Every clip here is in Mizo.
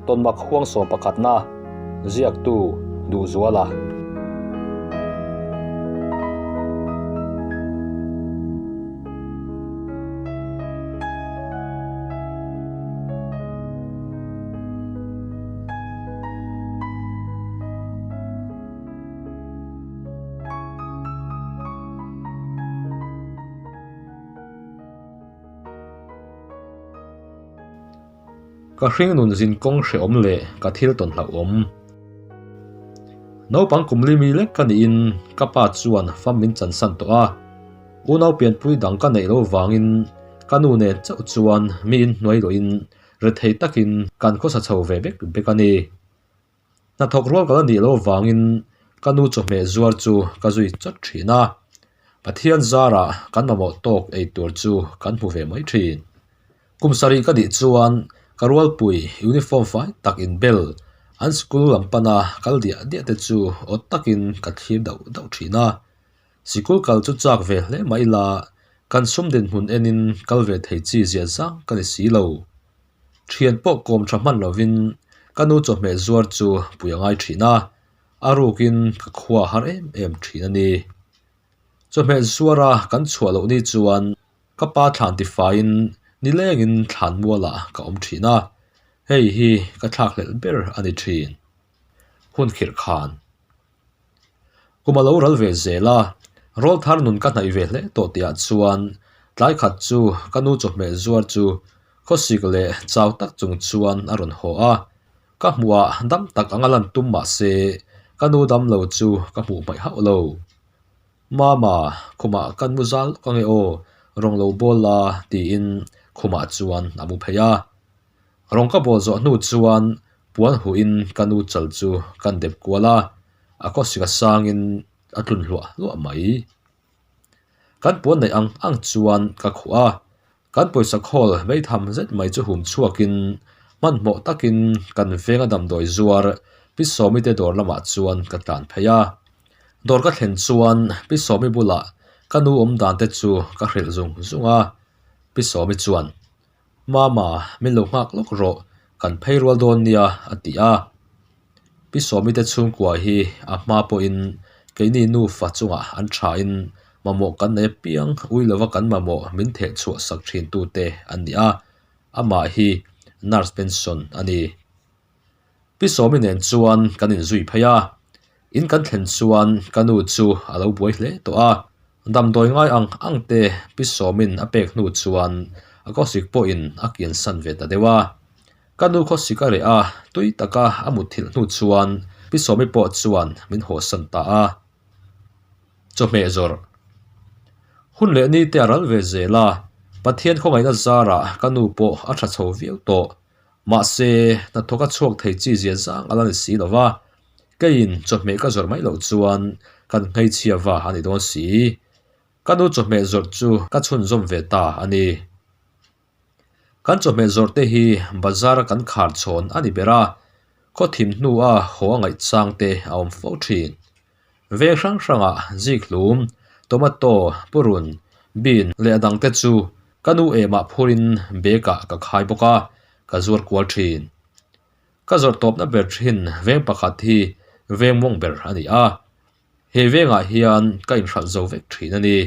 Tawnmak huang sawm pakhatna ziaktu Duhzuala. Ka hringnun zin kawng hrehawm leh ka thil tawn hlauhawm. Naupang kum li mi lek ka niin ka pa chuan fam min chansan tawh a, unau pianpui dang ka neih loh vangin ka nu nen chauh chuan mi inhnuai luahin rethei takin kan khawsa chho ve bek bek a ni. Hnathawk rual ka la nih loh avangin ka nu chawhmeh zuar chu ka zui chawt thin a, Pathian zarah kan mamawh tawk ei tur chu kan hmu ve mai thin. Kum sarih ka nih chuan ka rualpui uniform fai tak inbel an school lam pana kal diah diah te chu awt takin ka thlir dauh dauh thin a. Sikul kal chu chak ve hle mah ila kan sum dinhmun enin kal ve thei chi zia zang ka ni si lo. Thian pawh kawm tha hman lovin ka nu chawhmeh zuar chu pui a ngai thin a, a rukin ka khua har em em thin a ni. Chawhmeh zuara kan chhuah loh ni chuan ka pa thlan tifaiin nilengin thlan mualah ka awm thin a, hei hi ka thlakhlelh ber a ni thin. Hun khirh khan. Kum a lo ral ve zel a, rawl thar nun ka hnaih ve hle tawh tihah chuan tlai khat chu ka nu chawhmeh zuar chu khawsik leh chau tak chung chuan a rawn haw a, ka hmuhah dam tak anga lan tum mah se ka nu dam lo chu ka hmuh hmaih hauh lo. Mama, khumah kan mu zal lawk ange aw, rawng lo bawl la tiin khumah chuan a mu phei a. Rawng ka bawl zawh hnu chuan puan huhin ka nu chal chu kan dep kual a, a khawsik a sangin a tlun hluah hluah mai. Kan puan neih ang ang chuan ka khuh a, kan pawisa khawl meitham zet mai chu hum chhuakin hmanhmawh takin kan venga damdawi zuar Pi Sawmi te dawr lamah chuan ka tlan phei a. Dawr ka thlen chuan Pi Sawmi bulah ka nu awm dan te chu ka hrilh zung zung a, Pi Sawmi chuan Mama, min lo nghak lawk rawh, kan phei rual dawn nia, a ti a. Pi Sawmi te chhungkua hi a hma pawhin keini nufa chungah an thain mamawh kan nei apiang ui lova kan mamawh min theh chhuah sak thin tute an ni a, amah hi nurse pension a ni. Pi Sawmi nen chuan kan inzui phei a, in kan thlen chuan ka nu chu a lo buai hle tawh a, damdawi ngai ang ang te Pi Sawmin a pek hnu chuan a khawsik pawhin a kian san ve ta deuh a. Ka nu khawsik a reh a, tui taka a mutthilh hnu chuan Pi Sawmi pawh chuan min hawsan ta a. Chawhmeh zawrh. Hun leh ni te a ral ve zel a, Pathian khawngaihna zarah ka nu pawh a tha chho viau tawh. Mahse, hnathawk a chhuak thei chi zia zang a la ni si lo va, keiin chawhmeh ka zawrh mai loh chuan kan hmeichhia va a ni dawn si. Ka nu chawhmeh zawrh chu ka chhunzawm ve ta a ni. Kan chawhmeh zawrh te hi bazar a kan khar chhawn a ni ber a, khaw thim hnua haw a ngaih chang te a awm fo thin. Veng hrang hrangah zikhlum, tomato, purun, bean leh a dangte chu ka nu emah phurin bag ah ka khai bawk a, ka zuar kual thin. Ka zawrh tawpna ber thin veng pakhat hi veng mawng ber a ni a, he vengah hian ka inhralh zo vek thin a ni.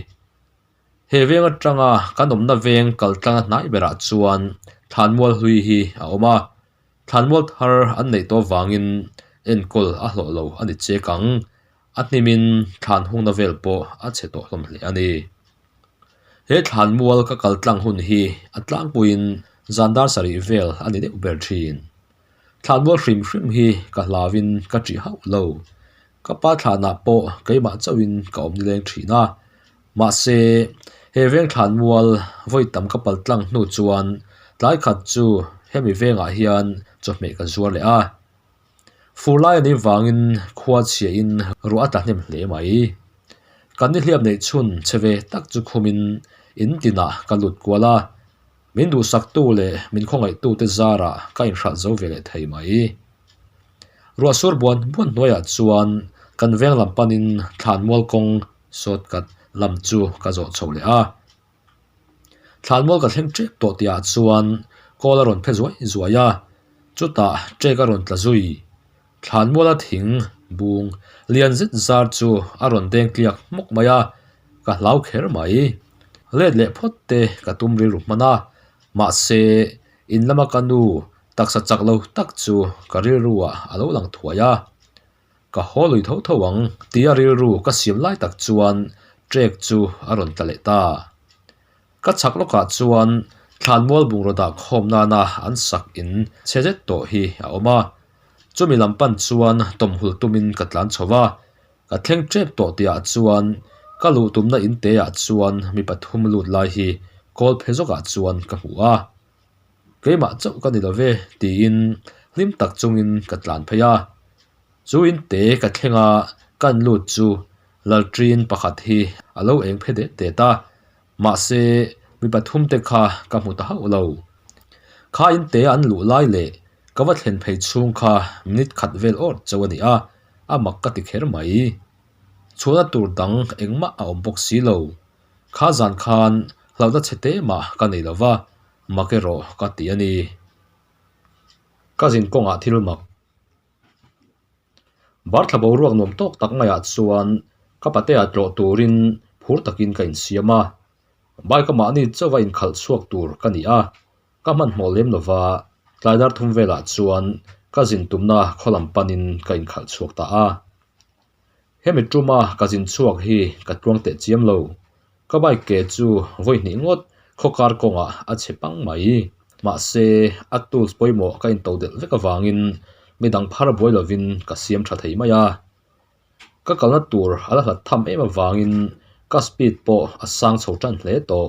He veng atanga kan awmna veng kal tlanga hnai berah chuan thlanmual hlui hi a awm a, Thlanmual thar an neih tawh vangin enkawl a hlawh lo a ni chek ang. A hnimin thlan hungna vel pawh a chhe tawh hlawm hle a ni. He thlanmual ka kal tlang hun hi a tlangpuiin zan dar sarih vel a ni deuh ber thin. Thlanmual hrim hrim hi ka hlauin ka ṭih hauh lo. Ka pa thlanah pawh keimah chauhin ka awm nileng thin a. Mahse, he veng thlanmual vawi tam ka pal tlang hnu chuan tlai khat chu hemi vengah hian chawhmeh ka zuar leh a. Fur lai a nih vangin khua chhiahin ruah a tla hnem hle mai. Kan nihliap neih chhun che ve tak chu khumin in tinah ka lut kual a, min duhsaktu leh min khawngaihtute zarah ka inhralh zo ve leh thei mai. Ruah sur buan buan hnuaiah chuan kan veng lam panin thlanmual kawng Shortcut lam chu ka zawh chho leh a. Thlanmual ka thleng tep tawh tihah chuan call a rawn phe zuai zuai a. Chutah ṭek a rawn tla zui. Thlanmuala thing bung lian zet zar chu a rawn deng tliak hmawk mai a, ka hlau kher mai. Let leh phawt te ka tum rilru hman a, mahse in lama ka nu taksa chak lo tak chu ka rilruah a lo lang thuai a. Ka haw lui tho tho ang tia rilru ka siam lai tak chuan ṭek chu a rawn tla leh ta. Ka chhak lawkah chuan thlanmual bungraw dah khawm nana an sak in chhe zet tawh hi a awm a. Chumi lam pan chuan tawmhul tumin ka tlan chho va, ka thleng tep tawh tihah chuan ka luh tumna in te ah chuan mi pathum lut lai hi kawl phe zawkah chuan ka hmu a. Keimah chauh ka ni lo ve tiin hlim tak chungin ka tlan phei a. Chu in te ka thleng a, kan lut chu lalṭin pakhat hi a lo eng phe det det a, mahse mi pathum te kha ka hmu ta hauh lo. Kha in te an luh lai leh ka va thlen phei chhung kha minute khat vel awrh chauh a ni a, a mak ka ti kher mai. Chhuahna tur dang engmah a awm bawk si lo. Kha zan khan hlauhna chhe te mah ka nei lo va, mak erawh ka ti a ni. Ka zin kawngah thil mak. Barthla boruak nuam tawk tak maiah chuan ka patea tlawh turin phur takin ka insiam a, bike a mahni chauha inkhalh chhuak tur ka ni a, ka hmanhmawh lem lova tlai dar thum velah chuan ka zin tumna khaw lam panin ka inkhalh chhuak ta a. Hemi tuma ka zin chhuak hi ka tluang teh chiam lo. Ka bike ke chu vawi hnih ngawt khawkar kawngah a chhe pang mai. Mahse, a tools pawimawh ka into delh vek avangin midang phar buai lovin ka siam tha thei mai a. Ka kalna tur a la hlat tham em avangin ka speed pawh a sang chho tan hle tawh.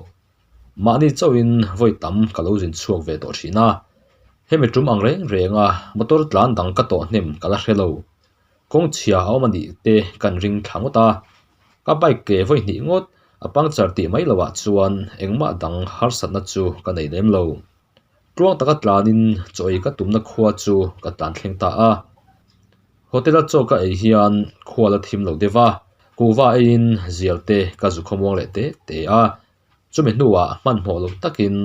Mahni chauhin vawi tam ka lo zin chhuak ve tawh thin a. Hemi tum ang reng renga motor tlan dang ka tawh hnem ka la hre lo. Kawng chhia a awm a nih te kan ring thla ngawt a, ka bike ke vawi hnih ngawt a puncture tih mai loh ah chuan engmah dang harsatna chu ka nei lem lo. Tluang taka tlanin chaw ei ka tumna khua chu ka tlan thleng ta a. Hotel a chaw ka ei hian khua la thim lo deuh a, kuhva eiin zial te ka zu khawmuang leh te te a, chumi hnuah hmanhmawh lo takin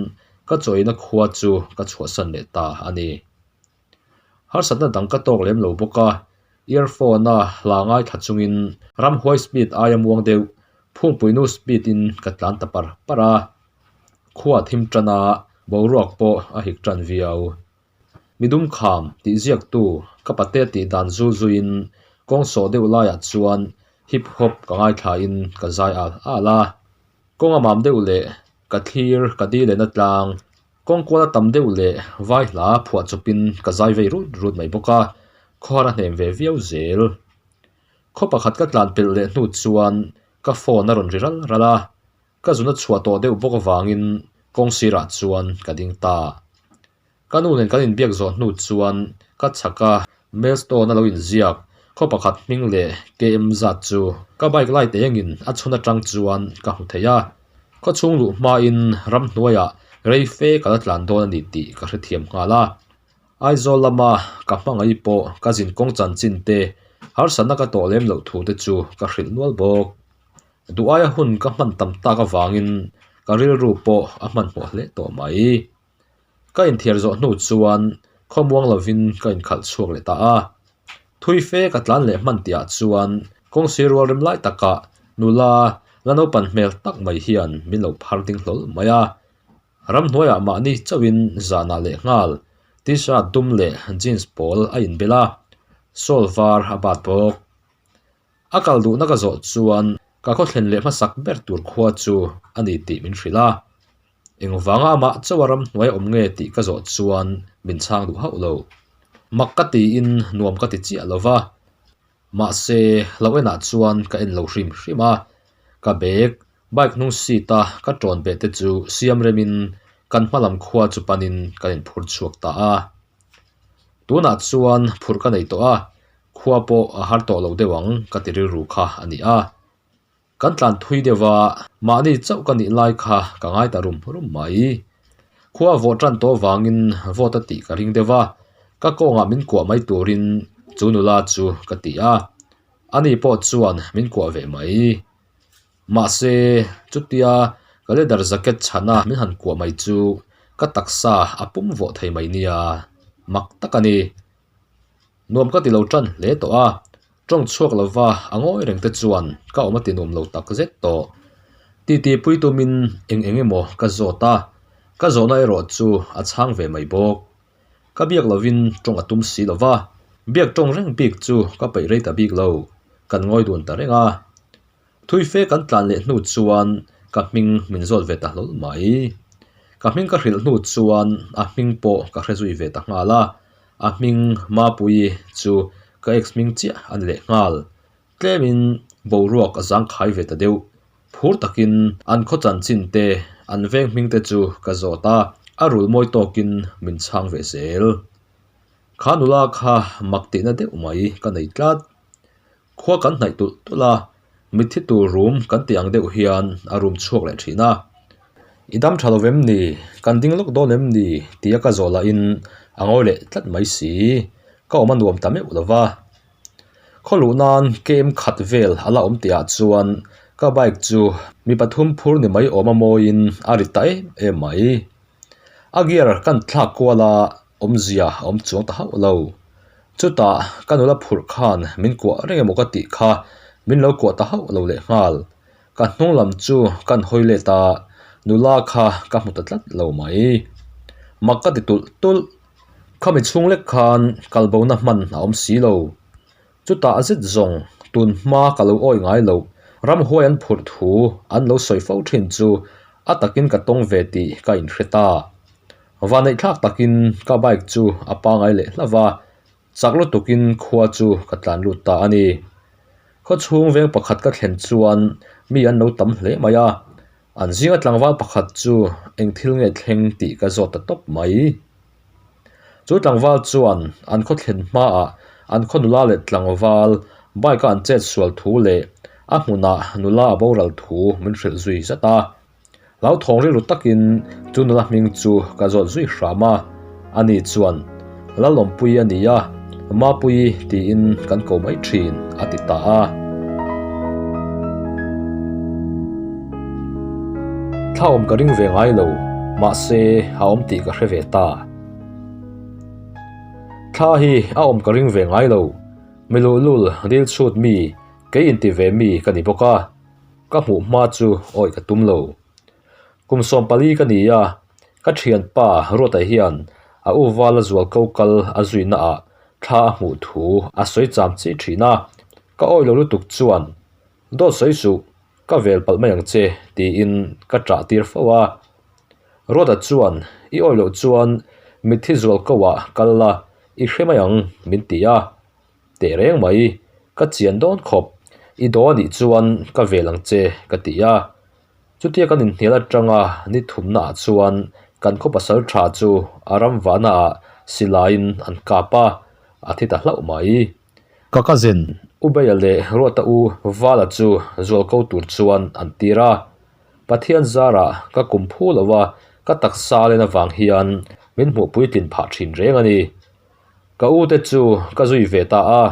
ka chaw eina khua chu ka chhuahsan leh ta a ni. Harsatna dang ka tawk lem lo bawk a, earphone a hla ngaithla chungin ramhuai speed aia muang deuh phungpuinu speed in ka tlan ta par par a. Khua thim tan a, boruak pawh a hik tan viau. Midum kham tih ziaktu ka pate tih dan zul zuiin kawng sawh deuh laiah chuan hip hop ka ngaithla in ka zai al al a. Kawng a mam deuh leh ka thlir ka dil lehna tlang Kawng kuala tam deuh leh vai hla phuah chawpin ka zai vei rut rut mai bawk a, khawhar a hnem ve viau zel. Khaw pakhat ka tlan pelh leh hnu chuan ka phone a rawn ri ral ral a, ka zun a chhuah tawh deuh bawk avangin kawng sirah chuan ka ding ta. Ka nu nen kan inbiak zawh hnu chuan ka chhak a, Milestone a lo inziak, khaw pakhat hming leh KM zat chu ka bike light engin a chhun atang chuan ka hmu thei a. Khaw chhung luh hmain ramhnuaiah rei fe ka la tlan dawn a ni tih ka hrethiam nghal a. Aizawl lama ka hmangaih pawh ka zin kawng chanchin te harsatna ka tawh lem loh thu te chu ka hrilh nual bawk. Duh aia hun ka hman tam tak avangin ka rilru pawh a hmanhmawh hle tawh mai. Ka inthiar zawh hnu chuan khawmuang lovin ka inkhalh chhuak leh ta a. Thui fe ka tlan leh hman tihah chuan kawng sir rual rem lai takah nula la naupan hmel tak mai hian min lo phar ding hlawl mai a. Ramhnuaiah mahni chauhin zanah leh nghal t-shirt dum leh jeans pawl a inbel a, shawl var a bat bawk. A kal duhna ka zawh chuan ka khawthlen leh hmasak ber tur khua chu a ni tih min hrilh a. Engvanga amah chauha ramhnuai awm nge tih ka zawh chuan min chhang duh hauh lo. Mak ka tiin nuam ka ti chiah lo va. Mahse, hlauh enah chuan ka en lo hrim hrim a. Ka bag, bike hnung seat a ka tawn beh te chu siam remin kan hma lam khua chu panin kan inphur chhuak ta a. Tunah chuan phurh ka nei tawh a, khua pawh a har tawh lo deuh ang ka ti rilru kha a ni a. Kan tlan thui deuh a, mahni chauh ka nih lai kha ka ngai ta rum rum mai. Khua a vawh tan tawh avangin vawt a tih ka ring deuh a, ka kawngah min kuah mai turin chu nula chu ka ti a, ani pawh chuan min kuah ve mai. Mahse, chutia ka leather jacket chhana min han kuah mai chu ka taksa a pum vawh thei mai nia. Mak tak a ni. Nuam ka ti lo tan hle tawh a, tawng chhuak lova a ngawi reng te chuan ka awm a ti nuam lo tak zet tawh. Titi pui tumin eng eng emaw ka zawt a, ka zawhna erawh chu a chhang ve mai bawk. Ka biak lovin tawng a tum si lova, biak tawng reng bik chu ka peih rei ta bik lo, kan ngawi dun ta reng a. Thui fe kan tlan leh hnu chuan ka hming min zawt ve ta hlawl mai. Ka hming ka hrilh hnu chuan a hming pawh ka hre zui ve ta nghal a, a hming Mapuii chu ka ex hming chiah a ni leh nghal. Tlemin boruak a zangkhai ve ta deuh. Phur takin an khaw chanchin te, an veng hming te chu ka zawt a, a rul mawi tawkin min chhang ve zel. Kha nula kha mak tihna deuh mai ka nei tlat. Khua kan hnaih tulh tulh a, mitthi tur rum kan tih ang deuh hian a rum chhuak leh thin a. I dam tha lo vem ni? Kan ding lawk dawn em ni? tia ka zawh lahin a ngawi leh tlat mai si. Ka awm a nuam ta meuh lo va. Khaw luh nan kem khat vel a la awm tih ah chuan ka bike chu mi pathum phur ni mai awm a mawiin a ri ta em em mai. A gear kan thlak kual a awmzia a awm chuang ta hauh lo. Chutah ka nula phurh khan min kuah reng emaw ka tih kha min lo kuah ta hauh lo lehnghal. Ka hnung lam chu kan hawi let a, nula kha ka hmu ta tlat lo mai. Mak ka ti tulh tulh. Khami chhung lek khan kalbona hman a awm si lo. Chutah zet zawng tun hma ka lo awi ngai loh, ramhuai an phurh thu an lo sawi fo thin chu a takin ka tawng ve tih ka inhre ta. Vaneihthlak takin ka bike chu a pangai leh hlauh va, chak lutukin khua chu ka tlan lut ta a ni. Khaw chhung veng pakhat ka thlen chuan mi an lo tam hle mai a, an zinga tlangval pakhat chu eng thil nge thleng tih ka zawt ta tawp mai. Chu tlangval chuan an khaw thlen hmaah an khaw nula leh tlangval bike a an chet sual thu leh a hmunah nula a boral thu min hrilh zui zat a. Hlauthawng rilru takin chu nula hming chu ka zawt zui hram a, ani chuan Lalawmpui a ni a, Mapuii tiin kan ko mai thin a ti ta a. Thla awm ka ring ve ngai lo, mahse a awm tih ka hre ve ta. Thla hi a awm ka ring ve ngai lo, mi luhlul dil chhut mi, kei inti ve mi ka ni bawk a. Ka hmuh hma chu awi ka tum lo. Kum 14 ka ni a, ka thianpa Ruata hian a u vala zual ko kal a zuina ah thla a hmuh thu a sawi cham chi thin a, ka awi lo lutuk chuan dawt sawi suh ka vel palh mai ang che tiin ka ṭah tir fo a. Ruata chuan i awi loh chuan mitthi zual ko ah kal la i hre mai ang min ti a. Teh reng mai, ka chian dawn khawp, i daw anih chuan ka vel ang che ka ti a. Chutia kan inhnial atanga ni thumna ah chuan kan khaw pasal tha chu a ram vahna ah silaiin an kap a, a thi ta hlauh mai. Ka cousin Ubeia leh Ruata u Vala chu zual ko tur chuan an tir a. Pathian zarah ka kum phu lo a, ka taksa len avang hian min hmuh puitlin phah thin reng a ni. Ka u te chu ka zui ve ta a,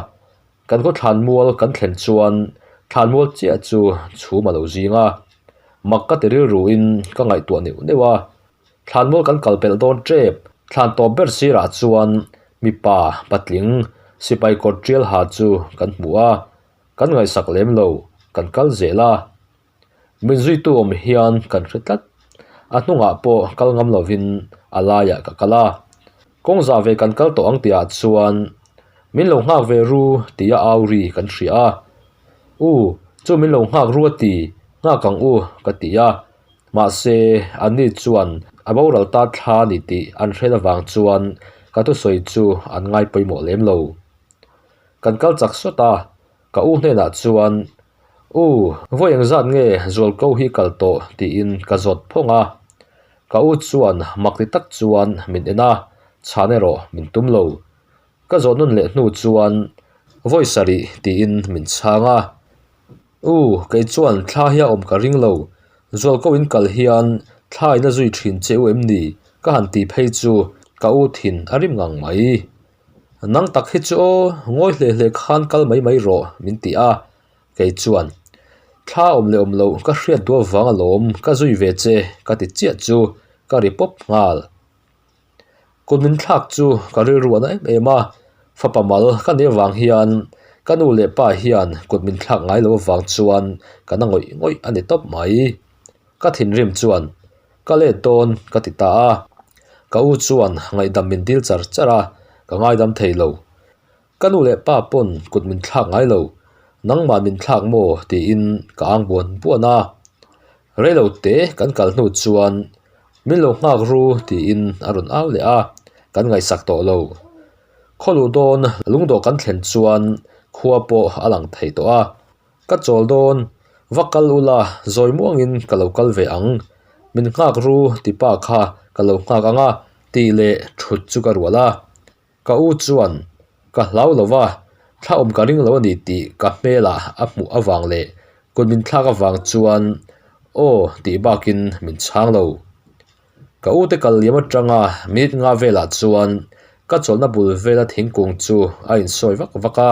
kan khaw thlanmual kan thlen chuan thlanmual chiah chu chhum a lo zing a, mak ka ti rilruin ka ngaihtuah neuh neuh a, thlanmual kan kal pelh dawn tep, thlan tawp ber sirah chuan mipa patling sipai kawr tial ha chu kan hmu a, kan ngaihsak lem lo, kan kal zel a. Min zuitu awm hian kan hre tlat. A hnungah pawh kal ngam lovin a laiah ka kal a. Kawng zah ve kan kal tawh ang tihah chuan min lo nghak ve ru tia au ri kan hria a. U, chu min lo nghak ru a ti, nghak ang u ka ti a. Mahse, anni chuan a boral ta thla a ni tih an hriat avang chuan ka thusawi chu an ngai pawimawh lem lo. Kan kal chak sawt a, Ka u hnenah chuan, U, vawi engzat nge zualko hi kal tawh? tiin ka zawt phawng a. Ka u chuan mak ti tak chuan min en a, chhan erawh min tum lo. Ka zawh nawn leh hnu chuan, Vawi sarih tiin min chhang a. U, kei chuan thla hi a awm ka ring lo. Zualko in kal hian thla in a zui thin che u em ni? ka han ti phei chu ka u thin a rim ngang mai. Nang tak hi chu aw, ngawi hle hle khan kal mai mai rawh min ti a, kei chuan thla awm leh awm loh ka hriat duh avang alawm ka zui ve che ka ti chiah chu ka ri pawp nghal. Kut min thlak chu ka rilru a na em em a, fapa mal ka nih avang hian ka nu leh pa hian kut min thlak ngai lo avang chuan ka na ngawih ngawih a ni tawp mai. Ka thinrim chuan ka let dawn ka ti ta a, ka u chuan ngaihdam min dil char char a, ka ngaidam thei lo. Ka nu leh pa pawn kut min thlak ngai lo, nangmah min thlak maw tiin ka ang buan buan a. Reilo te kan kal hnu chuan min lo nghak ru tiin a rawn au leh a, kan ngaihsak tawh lo. Khaw luh dawn lungdawh kan thlen chuan khua pawh a lang thei tawh a. Ka chawl dawn, va kal ula zawi muangin ka lo kal ve ang, min nghak ru ti pa kha ka lo nghak ang a tih leh thut chu ka rual a. Ka u chuan, Ka hlau lo va, thla awm ka ring lo a ni tih ka hmelah a hmuh avang leh kut min thlak avang chuan aw tih bakin min chhang lo. Ka u te kal liam atanga minute nga velah chuan ka chawlhna bul vela thingkung chu a insawi vak vak a,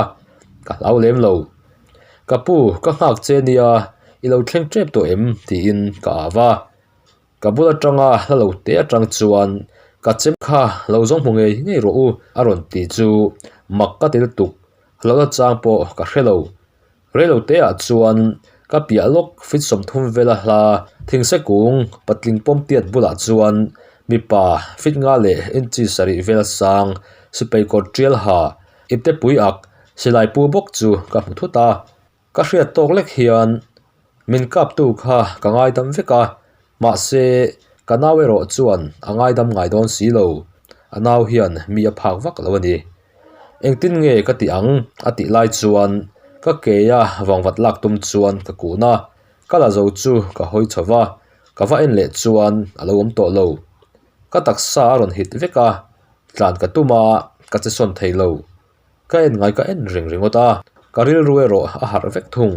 ka hlau lem lo. Ka pu, ka nghak che nia, i lo thleng tep tawh em? tiin ka au va. Ka bul atanga hla lo te atang chuan ka chem kha lo zawng hmu ngei ngei rawh u a rawn ti chu mak ka ti lutuk hlauhna chang pawh ka hre lo. Reilo te ah chuan ka piah lawk fit 30 vela hla thingse kung patling pawm tiat bulah chuan mipa fit nga leh inchi sarih vel sang sipai kawr tial ha ipte pui ak silai pu bawk chu ka hmu thut a. Ka hriat tawk lek hian min kaptu kha ka ngaidam vek a, mahse ka nau erawh chuan a ngaidam ngai dawn si lo, a nau hian mi a phak vak lo a ni. Engtin nge ka tih ang a tih lai chuan ka keia vangvat lak tum chuan ka kun a, ka la zo chu ka hawi chho va, ka va en leh chuan a lo awm tawh lo. Ka taksa a rawn hit vek a, tlan ka tum a, ka che sawn thei lo. Ka en ngai ka en reng ringawt a, ka rilru erawh a harh vek thung.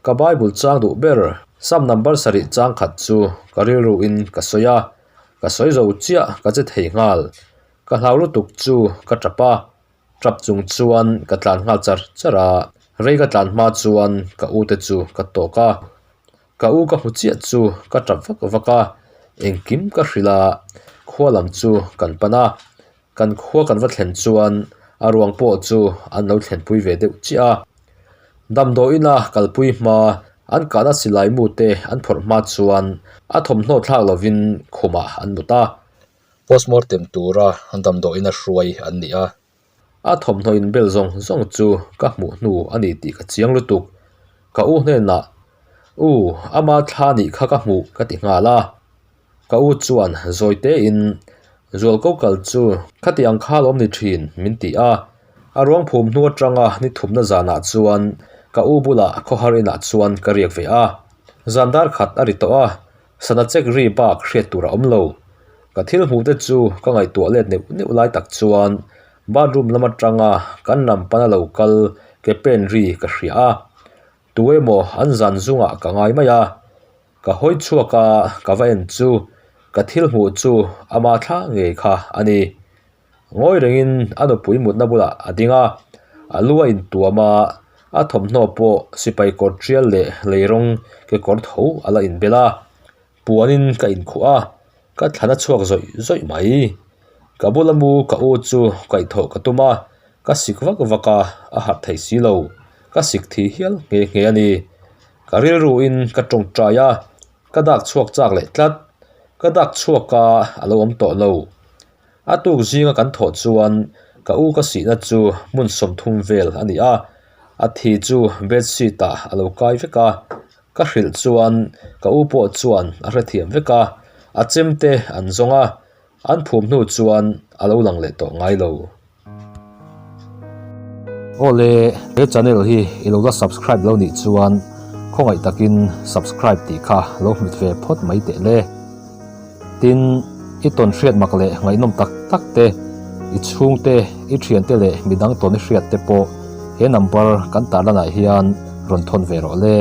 Ka Bible chang duh ber, Psalm number sarih chang khat chu ka rilruin ka sawi a, ka sawi zo chiah ka che thei nghal. Ka hlau lutuk chu ka tap a, tap chung chuan ka tlan nghal char char a, rei ka tlan hma chuan ka u te chu ka tawk a. Ka u ka hmu chiah chu ka tap vak vak a, engkim ka hrilh a, khua lam chu kan pan a. Kan khua kan va thlen chuan a ruang pawh chu an lo thlenpui ve deuh chiah a. Damdawiina kalpui hma an kahna silai mu te an phawrh hma chuan a thawmhnaw thlak lovin khumah an mut a. Postmortem tura damdawiina hruai an ni a. A thawmhnaw inbel zawng zawng chu ka hmuh hnu a ni tih ka chiang lutuk. Ka u hnenah, U, ama thla nih kha ka hmuh ka ti nghal a. Ka u chuan zawi tein, Zual ko kal chu khati ang kha lawm ni thin, min ti a. A ruang phum hnu atanga ni thumna zanah chuan ka u bulah khawhar inah chuan ka riak ve a. Zan dar khat a ri tawh a, sana chek ri bak hriat tur a awm lo. Ka thil hmuh te chu ka ngaihtuah let neuh neuh lai tak chuan bathroom lam atanga kan lam pana lo kal ke pen ri ka hria a. Tu emaw an zan zungah ka ngai mai a. Ka hawi chhuak a, ka va en chu ka thil hmuh chu ama thla ngei kha a ni. Ngawi rengin a nupui mutna bulah a ding a, a lu a intuam a, a thawmhnaw pawh sipai kawr tial leh lei rawng kekawr tho a la inbel a. Puanin ka inkhuh a, ka thlan a chhuak zawih zawih mai. Ka bula mu ka u chu kaihthawh ka tum a, ka sik vak vak a, a harh thei si lo. Ka sik thi hial nghe nghe a ni. Ka rilruin ka tawngtai a, ka dak chhuak chak leh tlat. Ka dak chhuak a, a lo awm tawh lo. A tuk zinga kan thawh chuan ka u ka sihna chu hmun 30 vel a ni a, a thi chu bedsheet ah a lo kai vek a. Ka hrilh chuan ka u pawh chuan a hrethiam vek a, a chemte an zawng a, an phum hnu chuan a lo lang leh tawh ngai lo. Awle, he channel hi i lo la subscribe lo nih chuan khawngaih takin subscribe tih kha lo hmit ve phawt mai teh le. Tin, i tawn hriat mak leh ngaihnawm tak tak te, i chhungte, i thiante leh midang tawn i hriat te pawh he number kan tarlanah hian rawn thawn ve rawh le.